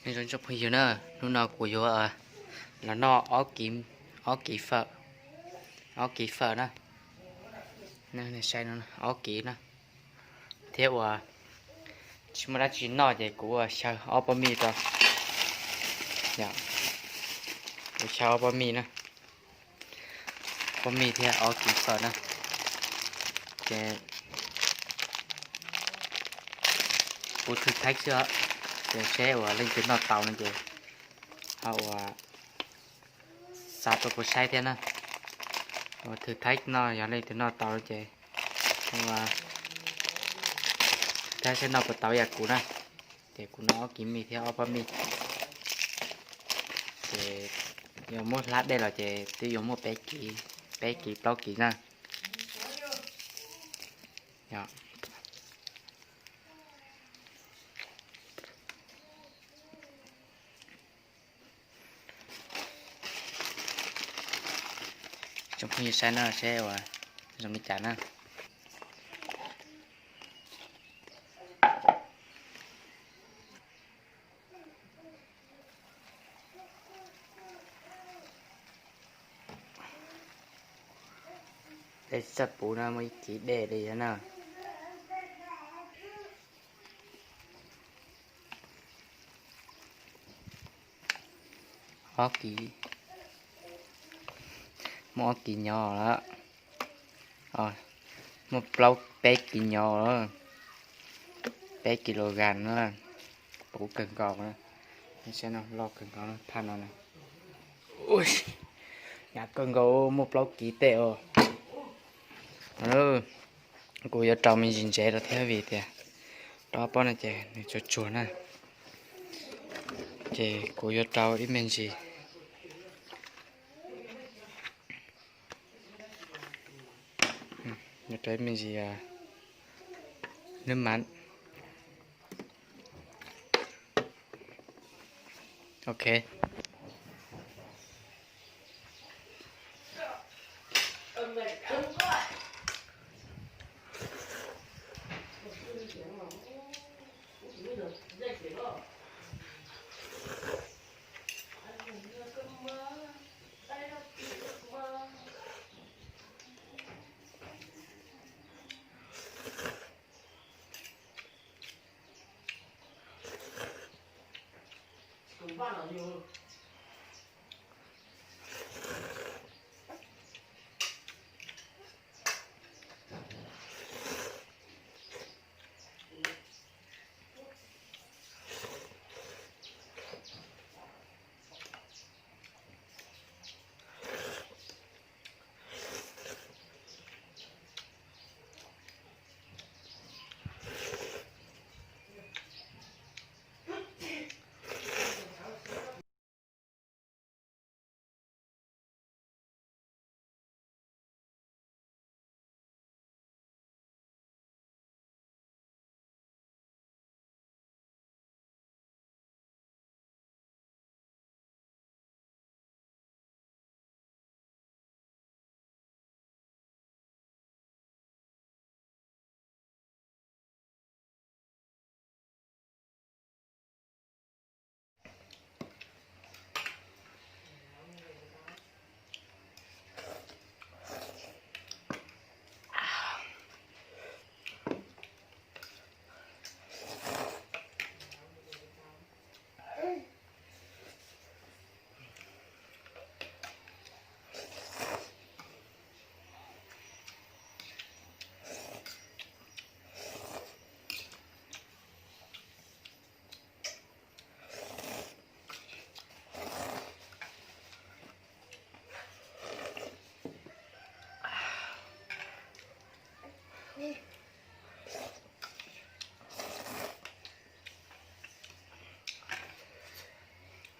Nyob zoo tsoom phooj ywg na, hnub no kuv yuav los noj ob kiv, ob kiv fawm, ob kiv fawm na, saib no, ob kiv na, thiab uas tsis muaj dab tsi noj ces kuv ua xyaw ob pob mij rau, kuv xyaw ob pob mij na, pob mij thiab ob kiv fawm na, ces kuv thử thách xwb, ces seb uas leej twg noj tau no ces ho uas xa tuaj kuv saib thiab na. Uas thử thách no yog leej twg noj tau no ces ua thử thách seb noj puas tau ib yam kuv na. Ces kuv noj ob kiv mij thiab ob pob mij, ces yuav muab hlab dej los ces twb yuav muaj peb kiv, peb kiv plaub kiv na. Tsoom phooj ywg saib no seb uas zoo li cas na. Dej tsis txawj puv no muaj ib kiv dej li na. Ob kiv, muaj ob kiv nyov lawm, muaj plaub peb kiv nyov lawm, peb kilogram na, puv kawg nkaus na. Saib no loj kawg nkaus phaj no na. Hnyav kawg nkaus muaj plaub kiv tej os. Kuv yuav rau me ntsis ntsev rau thiab vim tias rau ob pob no ces nws tsuag tsuag na, ces kuv yuav rau ib me ntsis, yuav rau ib me ntsis nab mas. Ok.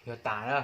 Yuav tas na.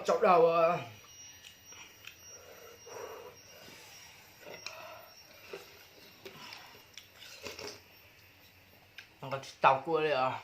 Tsaus dau. Nqa tsis tau kuj li os.